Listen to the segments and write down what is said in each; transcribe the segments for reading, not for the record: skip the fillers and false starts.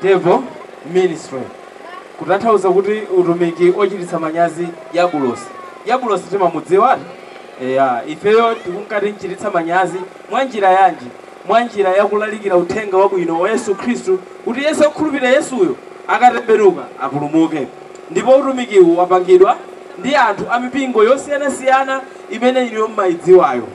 Devil Ministry, kutanthauza kuti utumiki ochititsa manyazi Yabulosi. Yabulosi timamudziwa? Eya, ifeyo tikunkati mchititsa manyazi mwa njira yanji? Mwa njira yakulalikira uthenga wabwino wa Yesu Khristu, kuti Yesu okhulupirira Yesuyo akatembenuka apulumuke. Ndipo utumikiwu wapangidwa ndi anthu amipingo yosiyanasiyana imene iliyo mmayidziwayo,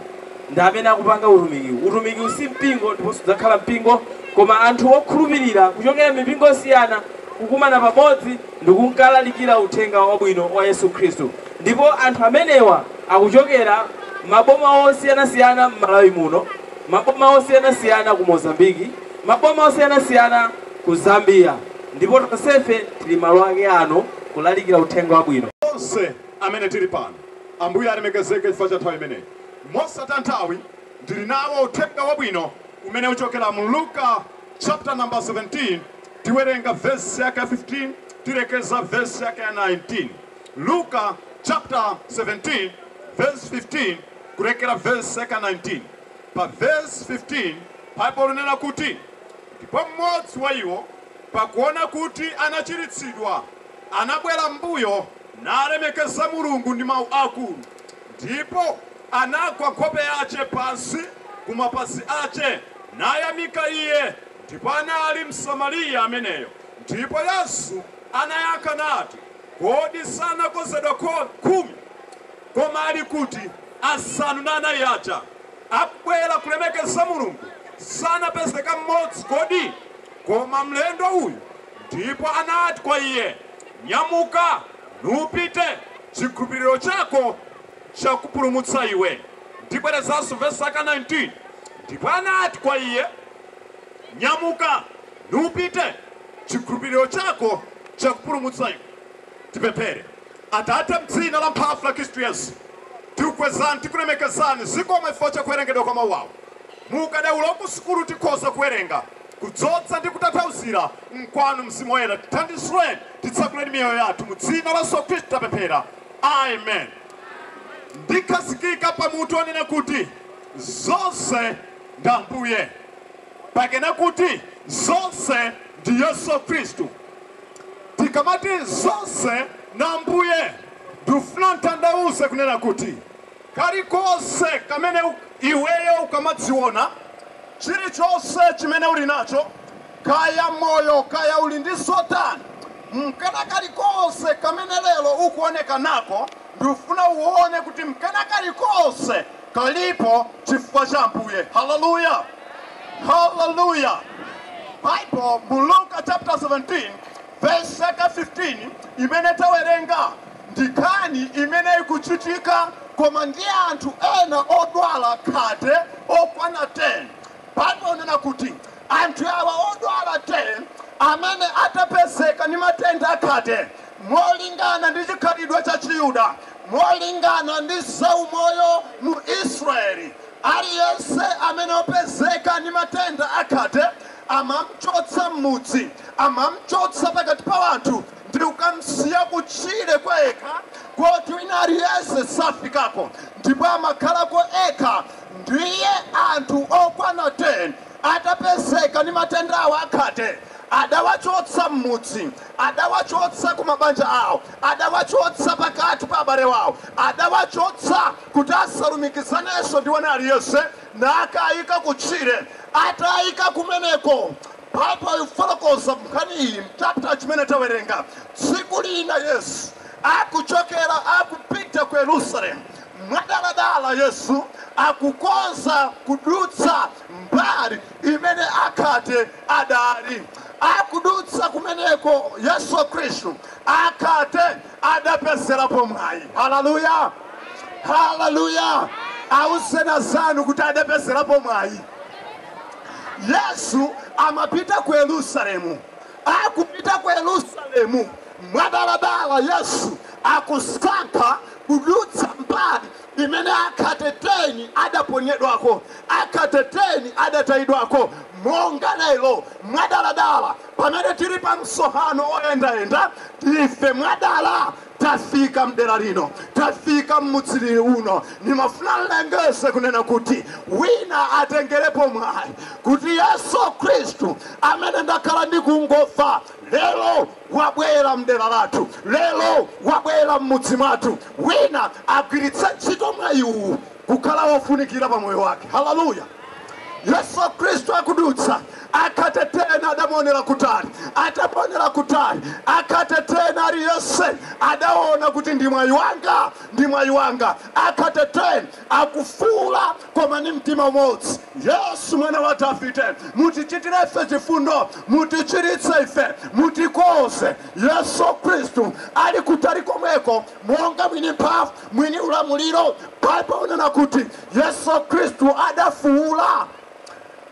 ndi amene akupanga utumikiwu. Utumikiwu si mpingo ndipo sudzakhala mpingo, koma anthu okhulupirira kuchokera mipingo yosiyana kukumana pamodzi ndikunkalalikira uthenga wabwino wa Yesu Khristu. Ndipo anthu amenewa akuchokera maboma osiyanasiyana m'Malawi muno, maboma osiyanasiyana ku Mozambiki, maboma osiyanasiyana ku Zambia, ndipo tonsefe tili malo ake ano kulalikira uthenga wabwino. Onse amene tili pano, Ambuye alemekezeke chifukwa cha nthawi imeneyi. Mosataya nthawi, ndili nawo uthenga wabwino umene uchokera mu Luka chapter number 17. Tiwerenga verse yake ya 15, tilekeza verse yake ya 19. Luka chapter 17 verse 15 kulekera verse yake ya 19. Pa verse 15 Bible linena kuti, ndipo mmodzi wa iwo, pakuona kuti anachiritsidwa, anabwera mbuyo nalemekeza Mulungu ndi mawu akulu, ndipo anagwa nkhope yace pansi ku mapazi ace, nayamika iye. Ndipo anali Msamariya ameneyo. Ndipo Yesu anayankha nati, kodi sanakonzedwa 10? Koma ali kuti 9 aja akubwera kulemekeza Mulungu, sanapezeka mmodzi kodi? Koma mlendo uyu. Ndipo anati kwa iye, nyamuka nupite, chikhulupiriro chako chakupulumutsa iwe. Ndibwerezanso verse 19. Ndipo anati kwa iye, nyamuka nupite, chikhulupiriro chako chakupulumutsa iwe. Tipemphere. Atate, mdzina la mphamvu la Khristu Yesu, tikukwezani, tikulemekezani, zikomo chifukwa cha kuwerengedwa kwa mawu awo. Mukadaulo ku sukulu tikhoza kuwerenga, kudzodza ndi kutanthauzira mkwanu Mzimu Woyera. Tithandizireni, titsakuleni miyoyo yathu, mu dzina la Yesu Khristu tapemphera, amen. Ndikhazikika pamutu onena kuti zonse ndi Ambuye, pakena kuti zonse ndi Yesu Khristu. Tikamati zonse na Ambuye, ndifuna ntanthauze kunena kuti kalikonse kamene iweyo ukamadziona, chilichonse chimene uli nacho, kaya moyo, kaya uli ndi zotani, mkena kalikonse kamene lero ukuoneka nako, ndifuna uone kuti mkena kalikonse kalipo chifukwa cha Ambuye. Haleluya, haleluya. Bible mu Luka chapter 17 verse 15 imene tawerenga ndi nkhani imene ikuchitika, koma ndi anthu ena odwala khate okwana 10. Bible inena kuti anthu awa odwala 10 amene atapezeka ndi matenda akhate, molingana ndi chikhalidwe cha Chiyuda, molingana ndi zaumoyo mu Israeli, aliyense amene opezeka ndi matenda akhate amamchotsa m'mudzi, amamchotsa pakati pa anthu ndi kukamsiya kutchire kwa yekha, koti wina aliyense safikako, ndipo amakhalako ekha. Ndiye anthu okwana 10 atapezeka ndi matenda awo akhate, adawachotsa m'mudzi, adawachotsa ku mabanja awo, adawachotsa pakati pa abale wawo, adawachotsa kuti asalumikizanenso ndi wina aliyense, nakayika kutchire. Atayika kumeneko, Bible ifotokoza nkhani iyi mchapter chimene tawerenga. Tsiku lina Yesu akuchokera akupita ku Yerusalemu, mwadaladala Yesu akukonza kudutsa mbali imene akhate adali. Akudutsa kumeneko Yesu Khristu, akhate adapezerapo mwayi. Haleluya, haleluya. Ausena zanu kuti adapezerapo mwayi. Yesu amapita ku Yerusalemu, akupita ku Yerusalemu mwadaladala Yesu akusankha kudutsa mbali imene akhate 10 10 adaponyedwako, akhate 10 adatayidwako. Monga lero mwadaladala pamene tili pa msonkhano oyendayenda, ife mwadala tafika mdera lino, tafika mmudzi uno. Nimafuna nlengeze kunena kuti wina atengerepo mwayi kuti Yesu Khristu amene ndakhala ndikungofa lero wabwera mdera lathu, lero wabwera mmudzi mwathu. Wina agwiritse ntchito mwayi uwu kukhala wofunikira pa moyo wake. Haleluya! Yesu Khristu akudutsa, akhate 10 adamuonera kutali. Atamuonera kutali, akhate 10 aliyense adaona kuti ndi mwayi wanga, ndi mwayi wanga. Akhate 10 akufuula koma ni mtima umodzi, Yesu mwana wa Davide, mutichitire ife chifundo, mutichiritse ife, mutikonze. Yesu Khristu ali kutali komweko, monga mwini mphamvu, mwini ulamuliro. Baibulo unena kuti Yesu Khristu adafuula,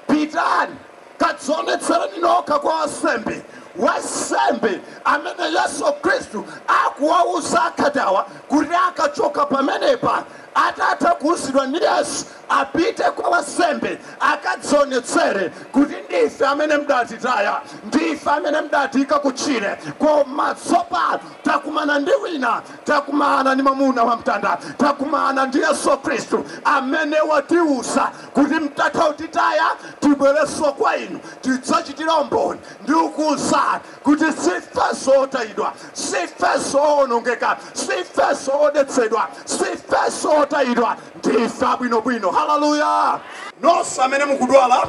pitani kadzionetsereni nokha kwa wansembe. Wansembe amene Yesu Khristu akuwauza akhatawa kuti akachoka pamenepa atatha kuuzidwa ndi Yesu apite kwa wansembe akadzionetsere kuti ndife amene mdatitaya, ndife amene mdatika kutchire, koma tsopano takumana ndi wina, takumana ndi mwamuna wa mtanda, takumana ndi Yesu Khristu amene watiuza kuti mtatha kutitaya tibwerenso kwa inu tidzachitira umboni ndi kukuwuzani kuti sifeso otayidwa, sifeso owonongeka, sifeso odetsedwa, sifeso otayidwa, ndife abwinobwino. Haleluya! Nonse amene mukudwala,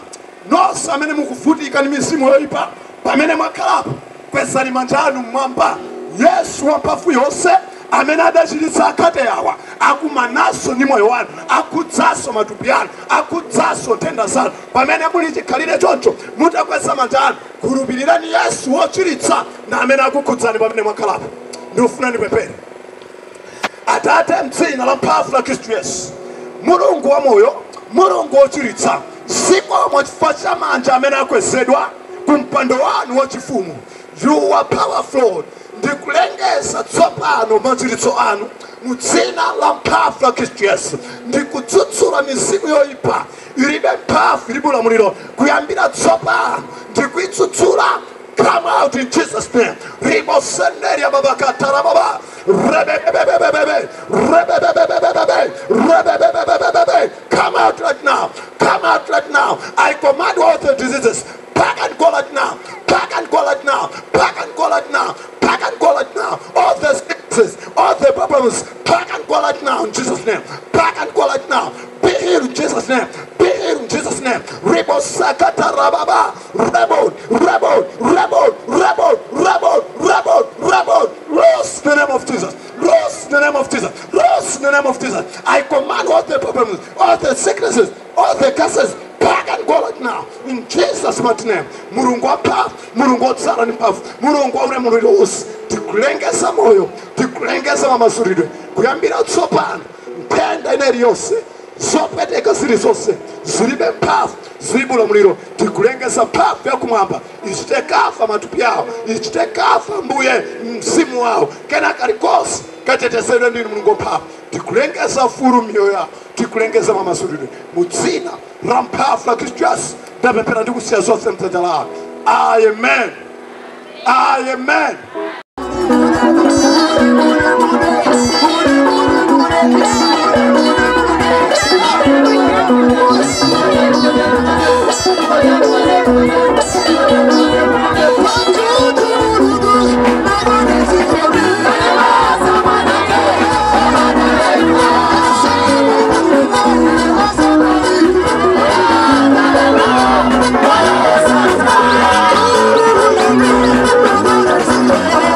nonse amene mukuvutika ndi mizimu yoyipa, pamene mwakhalapo kwezani manja anu mmwamba. Yesu wamphamvu yonse amene adachiritsa akhate awa akumananso ndi moyo wanu, akudzanso matupi anu, akudzanso nthenda zanu. Pamene muli chikhalire choncho mutakweza manja anu, khulupirirani Yesu wochiritsa na amene akukhudzani pamene mwakhalapo. Ndikufuna ndipemphere. Atate, mdzina la mphamvu la Khristu Yesu, Mulungu wa moyo, Mulungu wochiritsa, zikomo chifukwa cha manja amene akwezedwa ku mpando wanu wachifumu. You are powerful. Ndikulengeza tsopano machiritso anu mu dzina la mphamvu la Khristu Yesu. Ndikudzudzula mizimu yoyipa ilibe mphamvu, ilibe ulamuliro, kuyambira tsopano ndikuidzudzula. Come out in Jesus' name. Rimo senderia baba katara baba. Rebebebebebebe. Rebebebebebebe. Rebebebebebebe. Come out right now. Come out right now. I command all the diseases. Back and go right now. Back and go right now. Back and go right now. Back and go right now. All the sicknesses, all the problems, back and go right now in Jesus' name. Back and go right now. Be healed in Jesus' name. Be healed in Jesus' name. Rebo sakata rababa. Rebel, rebel, rebel, rebel, rebel, rebel, rebel. Loose the name of Jesus. Loose the name of Jesus. Loose the name of Jesus. I command all the problems, all the sicknesses, all the curses, back and go right now in Jesus' mighty name. Mulungu wamphamvu, Mulungu wotsala ndi mphamvu, Mulungu wa ulamuliro wonse, tikulengeza moyo, tikulengeza mamasulidwe kuyambira tsopano. Nthenda ina iliyonse, zopweteka zilizonse zilibe mphamvu, zilibe ulamuliro. Tikulengeza mphamvu yakumwamba ichite kafa matupi awo, ichite kafa mbuye mzimu wawo, kena kalikonse katetezedwe ndinu Mulungu wamphamvu. Tikulengeza furu miyoyo yawo, tikulengeza mamasulidwe mu dzina la mphamvu la Khristu Yesu. Ndapemphera ndi kusiya zonse mdzanja lanu. Amen. Amen. Thank you.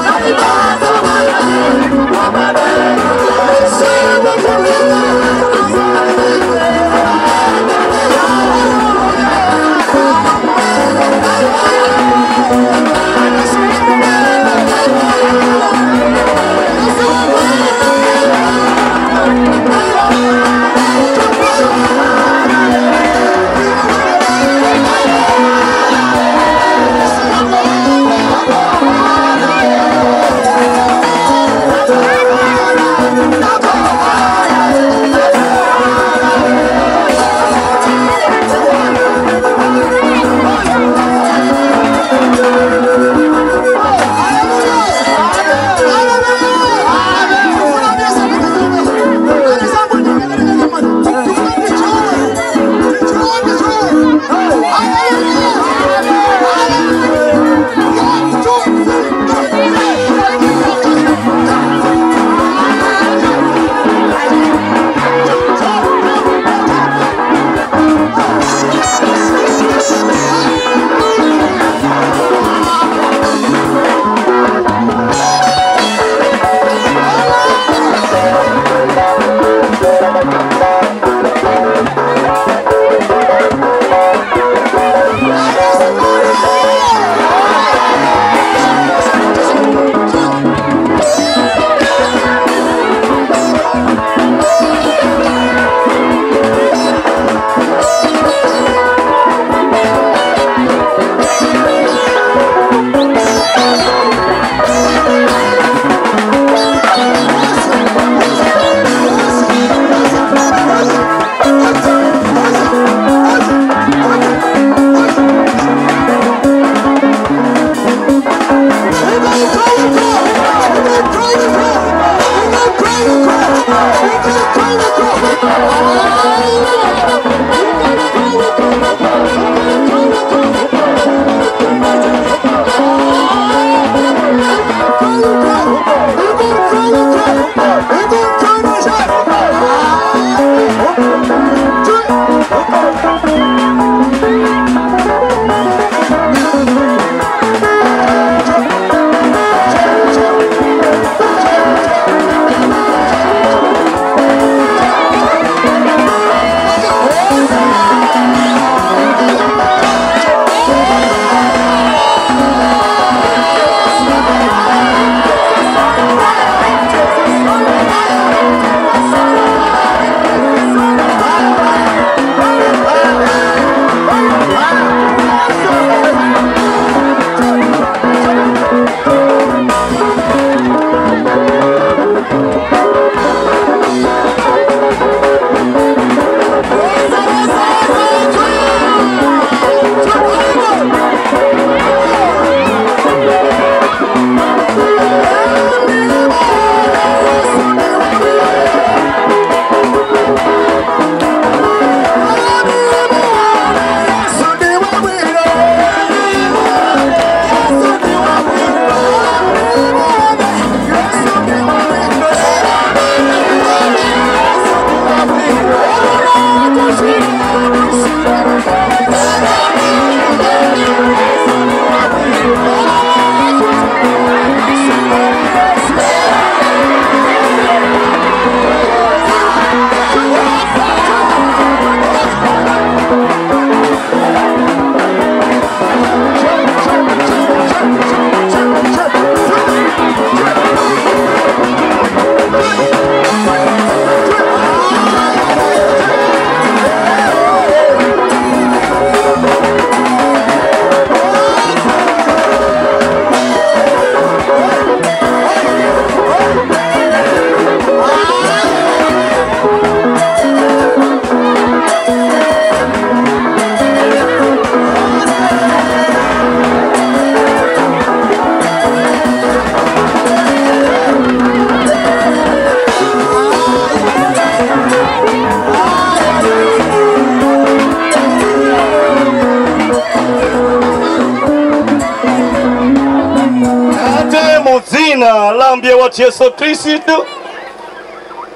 Yesu Kristu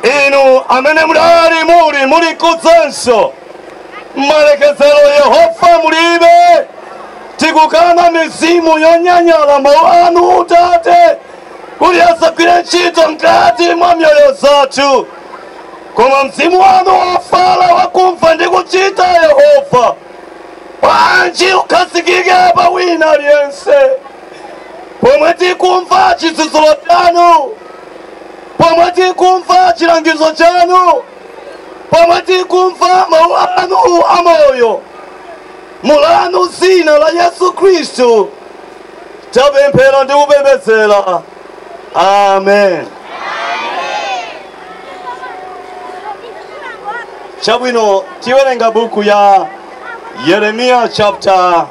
inu amene mudali muli muli kudzanso malekezero Yehova mulibe tikukana mizimu yonyanyala mawu anu Tate kuti asagwire ntchito mkati mwa mioyo zathu koma mzimu wanu wofala wakumva ndi kuchita Yehova bwanji ukhazikike pa wina aliyense pomwe tikumva chidzudzulo chanu, pomwe tikumva chilangizo chanu, pomwe tikumva mawu anu amoyo, mulanu zina la Yesu Khristu tapemphera ndi kupembedzera. Amen. Chabwino tiwerenga buku ya Yeremiya chapter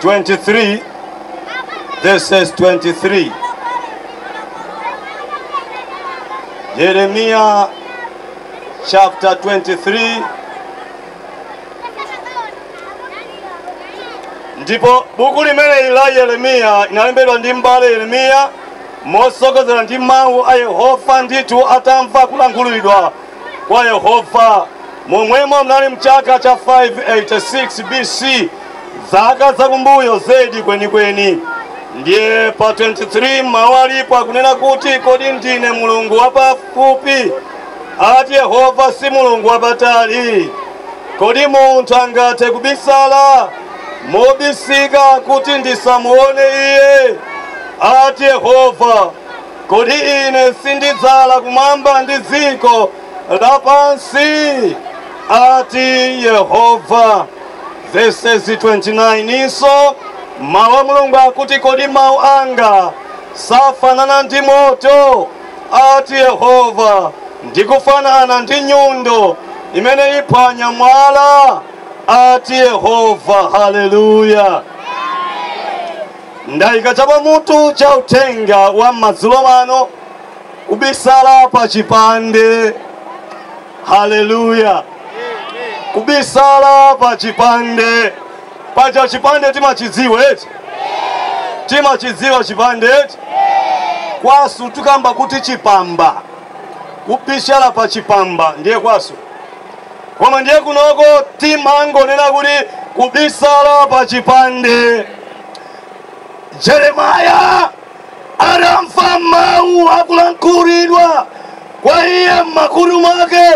23 verses 23. Yeremiya chapter 23. Ndipo buku limene la Yeremiya inalembedwa ndi mbale Yeremiya mosokozera ndi mawu a Yehova ndithu atamva kulankhulidwa kwa Yehova momwemo mnali mchaka cha 586 BC, zaka zakumbuyo zedi kwenikweni. Ndiye pa 23 mawu alipo akunena kuti kodi ndine Mulungu wapafupi? Ati Yehova si Mulungu wapatali. Kodi munthu angathe kubisala mobisika kuti ndisamuone iye? Ati Yehova. Kodi ine sindidzala kumwamba ndi dziko lapansi? Ati Yehova. Verses 29 iso mawu a Mulungu akuti, kodi mawu anga safanana ndi moto? Ati Yehova, ndikufanana ndi nyundo imene iphwanya mwala? Ati Yehova. Haleluya. Ndayika chapamutu cha uthenga wa madzulo ano, kubisala pa chipande. Haleluya. Kubisala pa chipande. Paja chipande timachidziwa eti? Timachidziwa chipande eti? Kwasu tukamba kuti chipamba. Kubisala pa chipamba ndiye kwasu. Koma ndiye kunoko timangonena kuti kubisala pa chipande. Jeremiah aramva mawu akulankhulidwa kwa iye m'makutu mwake,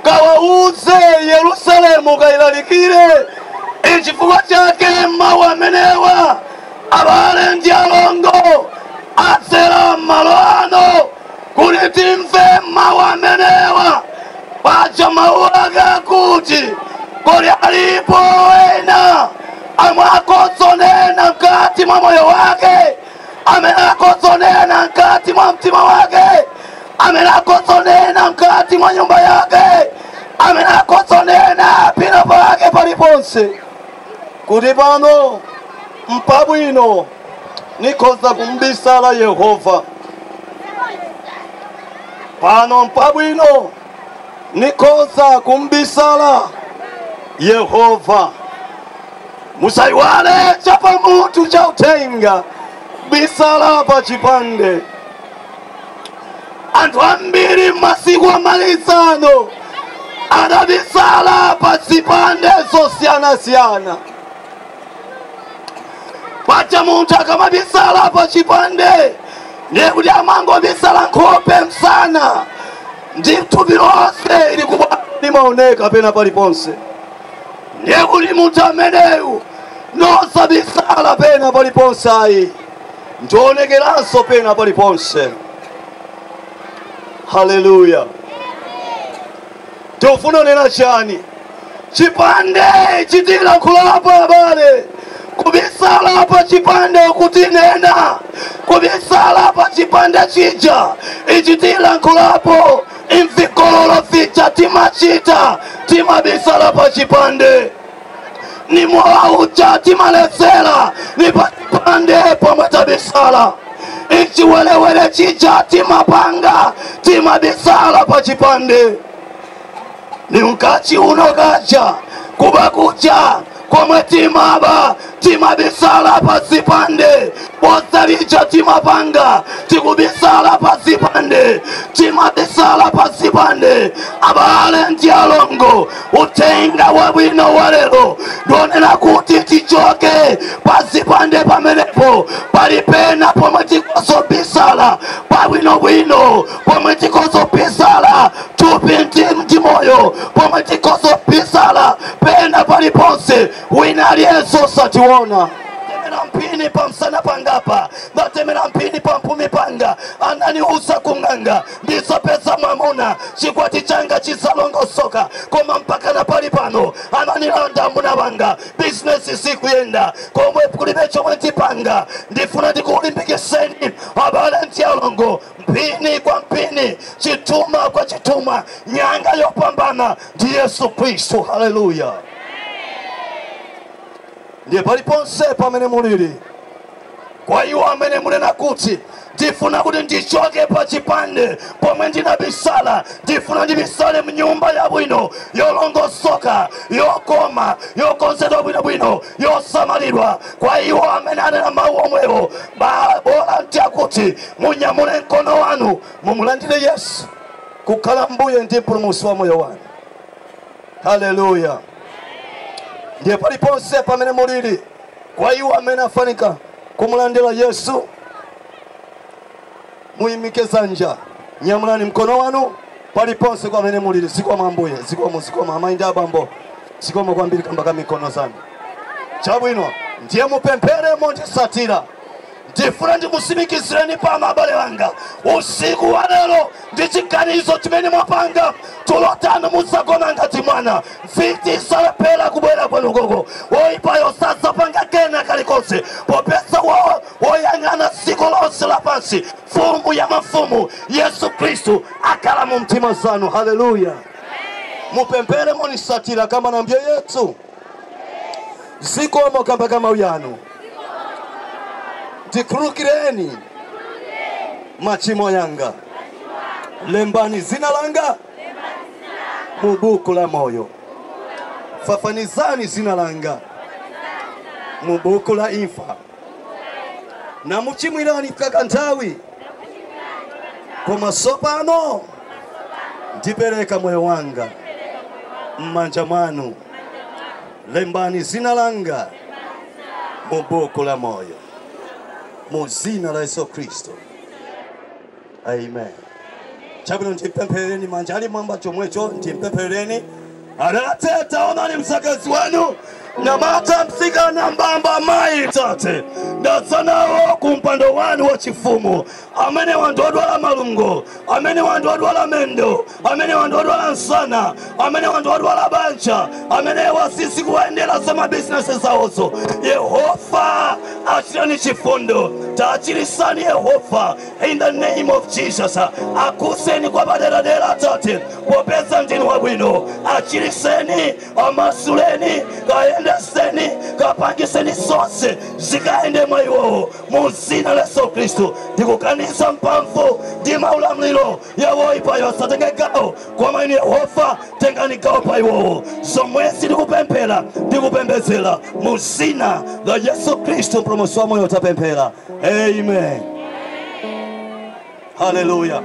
kawauze Yerusalemu kayilalikire. Chifukwa chake mawu amenewa, abale ndi alongo, atsera malo ano kuti timve mawu amenewa. Paja mawu ake akuti, kodi alipo ena amwe akodzonena mkati mwa moyo wake, amene akodzonena mkati mwa mtima wake, amene akodzonena mkati mwa nyumba yake, amene akodzonena pina pake paliponse, kuti pano mpabwino nikhoza kumbisala Yehova. Pano mpabwino nikhoza kumbisala Yehova. Musayiwale chapamutu cha uthenga, bisala pa chipande. Anthu ambiri masiku amalizano adabisala pa zipande zosiyanasiyana. Paja munthu akamabisala pa chipande ndiye kuti amangobisala nkhope, msana ndi thupi lonse ilikuwa limaoneka pena paliponse. Ndiye kuti munthu ameneyu nosabisala pena paliponse ayi, ndionekeranso pena paliponse. Haleluya. Tofuna nena chani? Chipande chitilankhulapo abale. Kubisala pa chipande kutinena, kubisala pa chipande chija ichitilankhulapo. Imvikololo vija timachita timabisala pa chipande, ni mwaucha timalezera ni pa chipande pomwe tabisala. Ichiwelewele chija timapanga timabisala pa chipande, ni mkachi unokacha kubakucha komwe timaba timabisala pa zipande. Posalicha timapanga tikubisala pa zipande, timabisala pa zipande. Abale ndi alongo, uthenga wabwino wa lero ndionena kuti tichoke pa zipande pamenepo. Pali pena pomwe tikozobisala pabwinobwino, pomwe tikozobisala thupi ndi moyo, pomwe tikozobisala pena paliponse wina aliyense osationa. Temera mphini pa msana pangapa, ndatemera mphini pa mphumi panga, ananiuza kung'anga ndisapeza mwamuna, chikwati changa chisalongosoka, koma mpaka na pali pano ananilanda amuna wanga, bizinesi sikuyenda, komwe kulibe chomwe ndipanga. Ndifuna ndikulimbikiseni abale ndi alongo, mphini kwa mphini, chituma kwa chituma, nyanga yopambana ndi Yesu Khristu. Haleluya. Ndiye paliponse pamene mulili, kwa iwo amene munena kuti ndifuna kuti ndichoke pa chipande pomwe ndinabisala, ndifuna ndibisale mnyumba yabwino yolongosoka, yokoma, yokonzedwa bwinobwino, yosamalidwa. Kwa iwo amene anena mawu omwewo, bora ntiakuti munyamule mkono wanu mumulandire Yesu kukhala mbuye ndi mpulumutsi wa moyo wanu. Haleluya. Ndiye paliponse pamene mulili, kwa iwo amene afanika kumulandira Yesu, muyimike zanja, nyamulani mkono wanu paliponse kwa amene mulili. Zikomo Ambuye, zikomo, zikomo amayi ndi abambo, zikomo kwambiri kamba ka mikono zanu. Chabwino, ndiye mupemphere mondisatira. Ndifuna ndikusimikizireni pano abale wanga, usiku wa lero ndi chiganizo chimene mwapanga, tulo tanu mudzagona ngati mwana. Mfiti salepera kubwera kwanu koko, woyipayo sadzapanga kena kalikonse, popeza woyang'ana dziko lonse lapansi, mfumu ya mafumu Yesu Khristu akhala mu mtima zanu. Haleluya! Mupemphere monisatira kama nambye Yesu zikomo kamba kama uyanu, ndikhululukireni machimo yanga, lembani zina langa mu buku la moyo, fafanizani zina langa mu buku la imfa, namuchimwirani kakanthawi, koma sopano ndipereka moyo wanga m'manja mwanu, lembani zina langa mu buku la moyo, mu zina la Yesu Khristu, amen. Chabwino, ndimpemphereni manja ali mwamba chomwecho, ndimpemphereni. Atate, taonani msakazi wanu namata mtsikana mbamba mayi tate, ndadza nawo ku mpando wanu wa chifumu, amene wanthu odwala malungo, amene wanthu odwala mendo, amene wanthu odwala msana, amene wanthu odwala banja, amene wasisi kuwayendera za mabizinesi zawonso. Yehova achirani chifundo, tachirisani Yehova, in the name of Jesus. Akuseni kwa paderadera tate, popeza ndinu wabwino. Achiriseni, amasuleni, kaendeseni, kapangiseni zonse zikaende mwa iwowo, mu zina la Yesu Khristu. Ndikukanisa mphamvu ndi maulamuliro ya woyipayo asatenge gawo, koma inu Yehova tengani gawo pa iwowo. Zomwezi ndikupemphera ndikupembedzera mu zina la Yesu Khristu mpulumutsi wa moyo tapemphera, amen. Haleluya.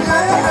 Yeah.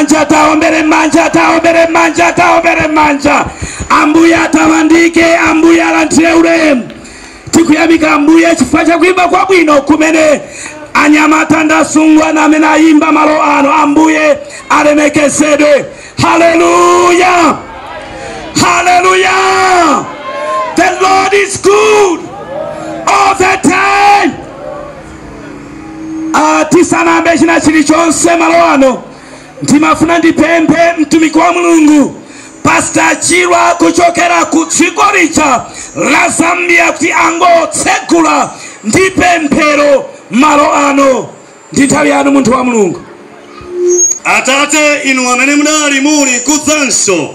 m'manja, taombere m'manja, taombere m'manja, taombere m'manja. Ambuye atamandike, Ambuye alandire ulemu. Tikuyamika Ambuye chifukwa chakuimba kwabwino kumene anyamata ndasungwana amene ayimba malo ano. Ambuye alemekezedwe. Haleluya, haleluya. The Lord is good all the time. Tisanambe china chilichonse malo ano, ndimafuna ndipemphe mtumiki wa Mulungu Pastor Chirwa kuchokera ku dziko lija la Zambia kuti angotsegula ndi pemphero malo ano. Ndi nthawi yanu, munthu wa Mulungu. Atate, inu amene munali, muli, kudzanso,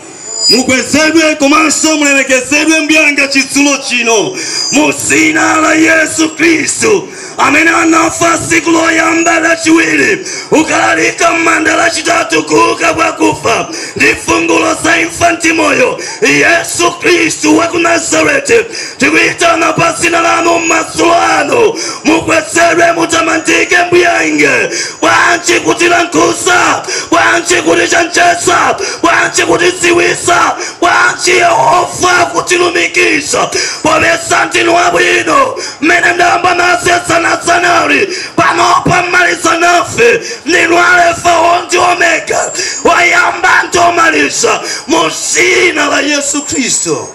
mukwezedwe komanso mulemekezedwe mbyanga chidzulo chino mu dzina la Yesu Khristu, amene anafa tsiku loyamba, lachiwiri ukalalika m'manda, lachitatu kuuka kwa kufa, ndi fungulo za imfa ndi moyo, Yesu Khristu wa ku Nazareti. Tikuyitana pa dzina lanu m'madzulo ano. Mukwezedwe, mutamandike mbuyange. Bwanji kutilankhuza? Bwanji kutichenjeza? Bwanji kutidziwisa? Bwanji Yehova kutilumikiza, popeza ndinu abwino? Mmene mdayamba nafe dzanadzanali, panopa mmaliza nafe. Ndinu Alefa ndi Omega, wayamba ndi omaliza. Mu dzina la Yesu Khristu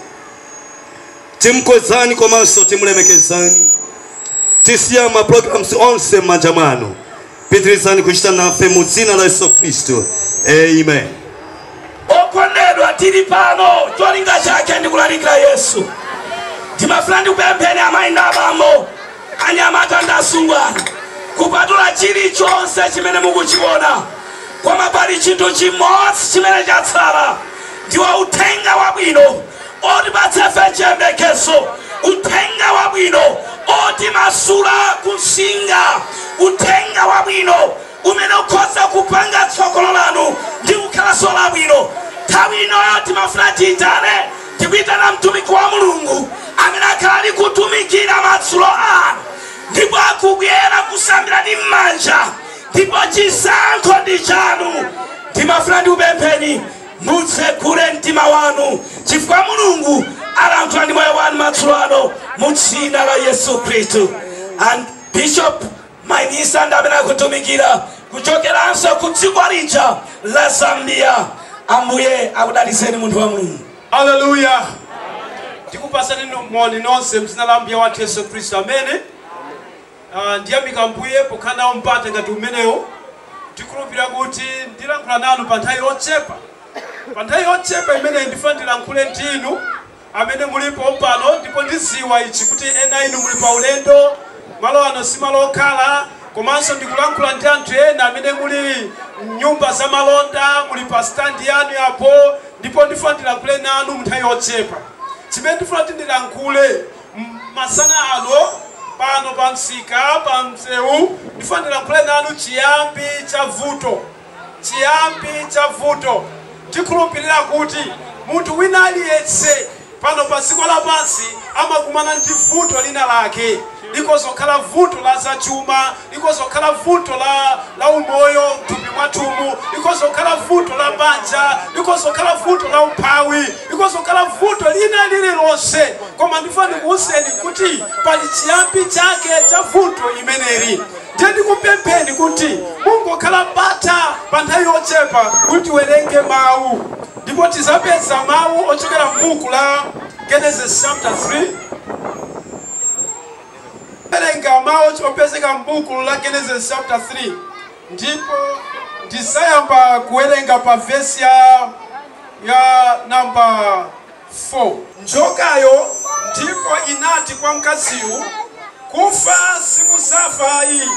timkwezani komanso timulemekezani. Tisiya ma programs onse m'manja mwanu. Pitirizani kuchita nafe mu dzina la Yesu Khristu, amen. Okondedwa, tili pano cholinga chake ndikulalikira Yesu. Timafuna ndikupempheni amayi ndi abambo, anyamata ndi asungwana, kupatula chilichonse chimene mukuchiona, koma pali chinthu chimodzi chimene chatsala, ndiwo uthenga wabwino otipatsa ife chiyembekezo, uthenga wabwino otimasula kusinga, uthenga wabwino umene ukhoza kupanga tsogolo lanu ndi kukhalanso labwino. Nthawi inoyo timafuna tiyitane, tikuyitana mtumiki wa Mulungu amene akhala ali kutumikira madzulo ano, ndipo akubwera kusambira ndi m'manja, ndipo chisankho ndi chanu. Ndimafuna ndikupempheni mutsekule mtima wanu, chifukwa Mulungu alankhula ndi moyo wanu madzulo ano mu dzina la Yesu Khristu. And Bishop Mainisa ndi amene akutumikira kuchokeranso ku dziko lija la Zambia. Ambuye akudalitseni, munthu wa Mulungu. Haleluya! Ndikupasani moni nonse mzina la Mbuye wathu Yesu Khristu amene ndiyamika Mbuye pokhala nawo mpata ngati umenewo. Ndikhulupirira kuti ndilankhula nanu pa nthawi yochepa. Pa nthawi yochepa imeneyi ndifuna ndilankhule ndinu amene mulipo pano, ndipo ndiziwa ichi kuti ena inu muli pa ulendo, malo ano si malo okhala. Komanso ndikulankhula ndi anthu ena amene muli mnyumba za malonda, muli pa standi yanu yapo, ndipo ndifuna ndilankhule nanu mu nthawi yochepa. Chimene ndifuna kuti ndilankhule masana ano pano pa msika, pa msewu, ndifuna ndilankhule nanu chiyambi cha vuto, chiyambi cha vuto. Ndikhulupirira kuti munthu wina aliyense pano pa dziko lapansi amakumana ndi vuto lina lake. Likozokhala vuto la zachuma, likozokhala vuto la umoyo mthupi mwathumu, likozokhala vuto la banja, likozokhala vuto la umphawi, likozokhala vuto lina lililonse. Koma ndifuna ndikuwuzeni kuti pali chiyambi chake cha vuto imeneli. Ndiye ndikupempheni kuti mungokhala bata pa nthawi yochepa kuti tiwerenge mawu, ndipo tizapeza mawu ochokera m'buku la Genesis chapter 3. Werenga mawu opezeka m'buku la Genesis chapter 3, ndipo ndisayamba kuwerenga pa vesi ya namba 4. Njokayo ndipo inati kwa mkaziyu, "Kufa simusafa ayi,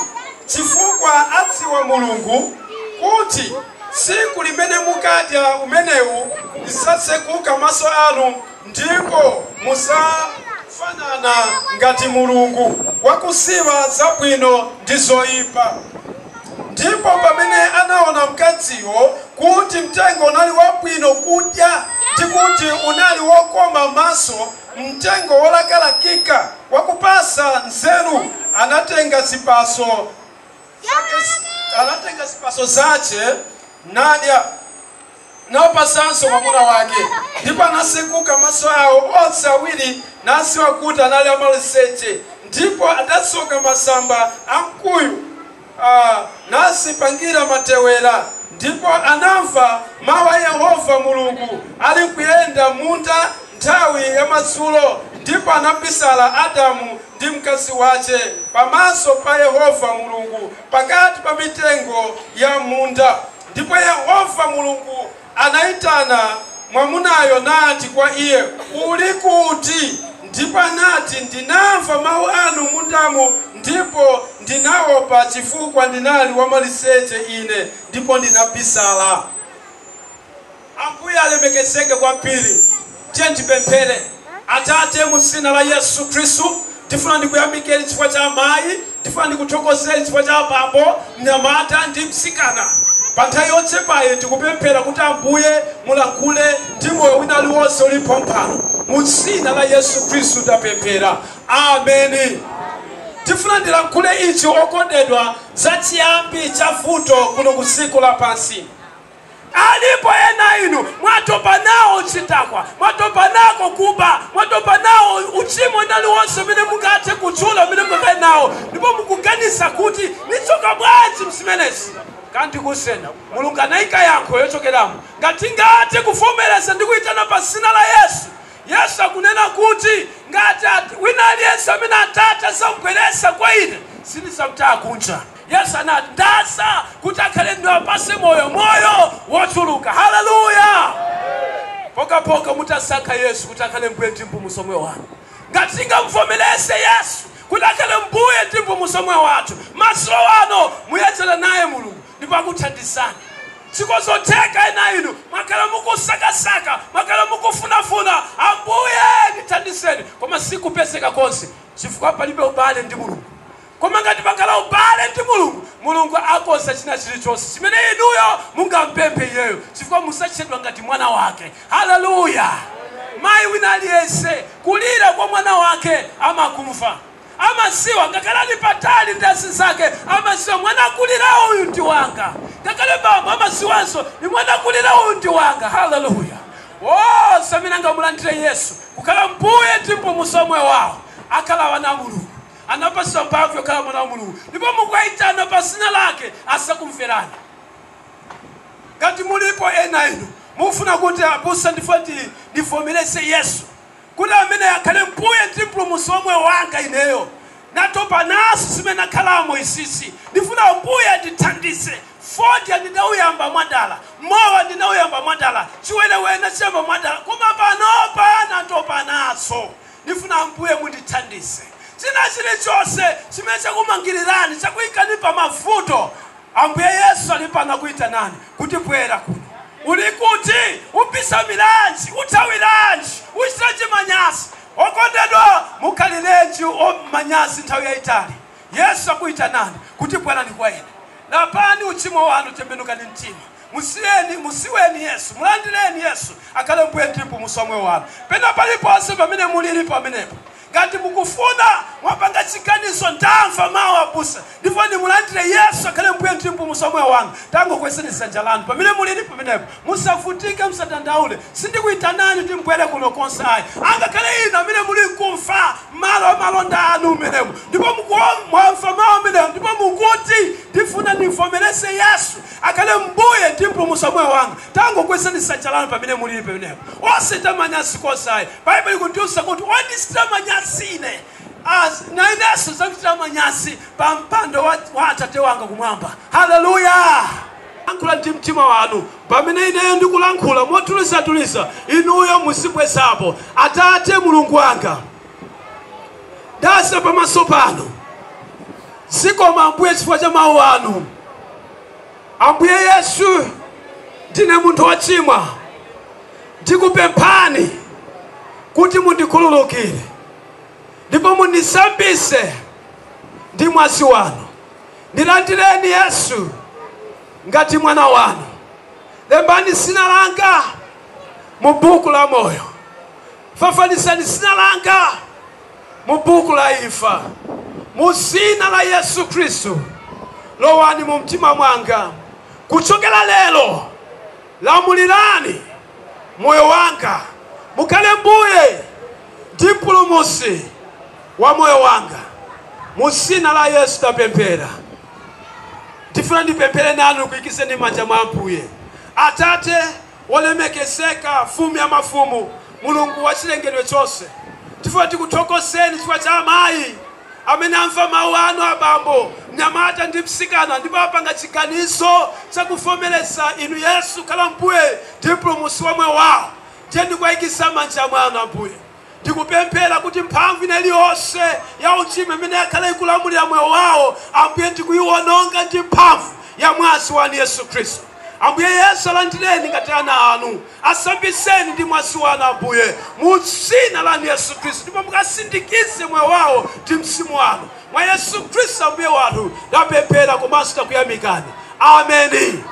chifukwa adziwa Mulungu kuti tsiku limene mukadya umenewu lisatsekuka maso anu, ndipo musafanana ngati Mulungu, wakusiwa zabwino ndi zoyipa." Ndipo pamene anaona mkaziyo kuti mtengo unali wabwino kudya, ndi kuti unali wokoma maso, mtengo wolakalakika wakupasa nzeru, anatenga zipaso zace. Nadya napasanso mwamuna wake. Ndipo anasekuka maso awo onse awiri, nasiwa kuti anali amaliseche. Ndipo adasoka masamba amkuyu, nasipangira matewera. Ndipo anamva mawu a Yehova Mulungu ali kuyenda munda nthawi ya madzulo, ndipo anabisala Adamu ndi mkazi wace pamaso pa Yehova Mulungu pakati pa mitengo ya munda. Ndipo Yehova Mulungu anayitana mwamunayo nati kwa iye, uli kuti? Ndipo anati, ndinamva mawu anu mundamo, ndipo ndinaopa chifukwa ndinali wamaliseche ine, ndipo ndinabisala. Ambuye alemekezeke kwambiri. Tiye ndipemphere. Atate, mu dzina la Yesu Khristu, ndifuna ndikuyamikeni chifukwa cha amayi, ndifuna ndikuthokozeni chifukwa cha abambo, mnyamata ndi mtsikana. Pa nthawi yochepayi tikupemphera kuti Ambuye mulankhule ndi moyo wina aliwonse ulipo pano. Mu dzina la Yesu Khristu tapemphera, ameni. Tifuna ndilankhule ichi, okondedwa, za chiyambi cha vuto kuno ku dziko lapansi. Alipo ena inu mwatopa nawo chitakwa, mwatopa nako kuba, mwatopa nawo uchimo uliwonse umene mungathe kutchula umene mungakhale nawo, ndipo mukuganiza kuti nichoka bwanji mzimenezi. Kanti kusena Mulungu anayika yankho yochokeramo. Ngati ngathe kuvomereza ndi kuyitana pa dzina la Yesu, Yesu akunena kuti ngati wina aliyense amene Atate azamubweretsa kwa ine, sindizamtaya kunja. Yesu anati ndasa kuti akhale ndiwapase moyo, moyo wochuluka. Haleluya! Pokapoka mutasankha Yesu kuti akhale mbuye ndi mpulumutsi wa moyo wanu. Ngati tingamvomereze Yesu kuti akhale mbuye ndi mpulumutsi wa moyo wathu, madzulo ano muyedzera naye Mulungu ndipo akuthandizani. Sikozotheka ena inu mwakhala mukusakasaka, mwakhala mukufunafuna, Ambuye ndithandizeni, koma sikupezeka konse chifukwa palibe ubale ndi Mulungu. Koma ngati pakhala ubale ndi Mulungu, Mulungu akonza china chilichonse chimene inuyo mungampemphe iyeyo, chifukwa musatchedwa ngati mwana wake. Haleluya! Mayi wina aliyense kulira kwa mwana wake amakumva, amaziwa ngakhale ali patali ndi azinzake, amaziwa mwana akulira uyu ndi wanga. Ngakhale bambo amaziwanso ni mwana akulira uyu ndi wanga. Haleluya! Wonse amene angamulandire Yesu kukhala mbuye ndi mpulumutsi wa moyo wawo akhala wana a Mulungu, anapatsidwa mphamvu yokhala mwana wa Mulungu, ndipo mukayitana pa dzina lake asakumverani. Ngati mulipo ena inu mufuna kuti abusa ndifoti ndivomereze Yesu kuti amene akhale mbuye ndi mpulumutsi wa moyo wanga, ineyo natopa naso zimene akhalamo isisi, ndifuna mbuye andithandize. Fodya ndinawuyamba mwadala, mowa ndinawuyamba mwadala, chiwerewere ndachiyamba mwadala, koma panopa natopa naso, ndifuna mbuye mundithandize. China chilichonse chimene chakumangirirani, chakuyikani pa mavuto, Ambuye Yesu ali pano akuyitanani kuti bwera kuno. Uli kuti? Ubisamiranji? Uthawiranji? Uchitiranji manyazi? Okondedwa, mukhalirenji manyazi nthawi yayitali? Yesu akuyitanani kuti bwerani kwa ine. Lapani uchimo wanu, tembenukani mtima, musiyeni, musiweni Yesu, mulandireni Yesu akhale mbuye ndi mpulumutsi wa moyo wanu. Pena paliponse pamene mulili pamenepo, ngati mukufuna mwapanga chiganizo, ndamva mawu abusa, ndipo ndimulandire Yesu akhale mbuye ndi mpulumutsi wa moyo wanu, tangokwezeni dzanja lanu pamene mulili pamenepo. Musavutike, musadandaule, sindikuyitanani kuti mbwere kuno konse ayi. Angakhale inu amene muli kumfa malo amalonda anu umenemo, ndipo mwamva mawu amenewo, ndipo mukuti ndifuna ndivomereze Yesu akhale mbuye ndi mpulumutsi wa moyo wanga, tangokwezeni dzanja lanu pamene mulili pamenepo. Osachita manyazi konse ayi. Baibulo ikundiwuza kuti ondichitira manyazi ine, na inenso zakuchitira manyazi pa mpando wa Atate wanga kumwamba. Haleluya! Lankhula ndi mtima wanu. Pamene ineyo ndikulankhula motulizatuliza, inuyo muzibwezapo. Atate Mulungu wanga, ndasa pamaso pano, zikomo Ambuye chifukwa cha mawu anu. Ambuye Yesu, ndine munthu wochimwa, ndikupemphani kuti mundikhululukire ndipo mundisambise ndi mwazi wanu. Ndilandireni Yesu ngati mwana wanu. Lembani dzina langa mu buku la moyo, fafanizani dzina langa mu buku la imfa. Mu dzina la Yesu Khristu, lowani mu mtima mwanga. Kuchokera lero lamulirani moyo wanga, mukhale mbuye ndi mpulumutsi wa moyo wanga. Mu dzina la Yesu tapemphera. Ndifuna ndipemphere nanu kuyikizeni manja mwa Ambuye. Atate wolemekezeka, mfumu ya mafumu, Mulungu wa chilengedwe chonse, tifuna tikuthokozeni chifukwa cha amayi amene amva mawu anu, abambo, mnyamata ndi mtsikana, ndipo apanga chiganizo chakuvomereza inu Yesu khala mbuye ndi mpulumutsi wa moyo wawo. Ndiye ndikuwayikisa manja mwanu Ambuye. Ndikupemphera kuti mphamvu ina iliyonse ya uchimo imene yakhala ikulamulira moyo wawo, Ambuye, ndikuyiwononga ndi mphamvu ya mwazi wanu Yesu Khristu. Ambuye Yesu, alandireni ngati ana anu, asambiseni ndi mwazi wanu Ambuye, mu dzina la Yesu Khristu, ndipo mukasindikize moyo wawo ndi mzimu wanu. Mwa Yesu Khristu Ambuye wathu ndapemphera komanso takuyamikani. Ameni.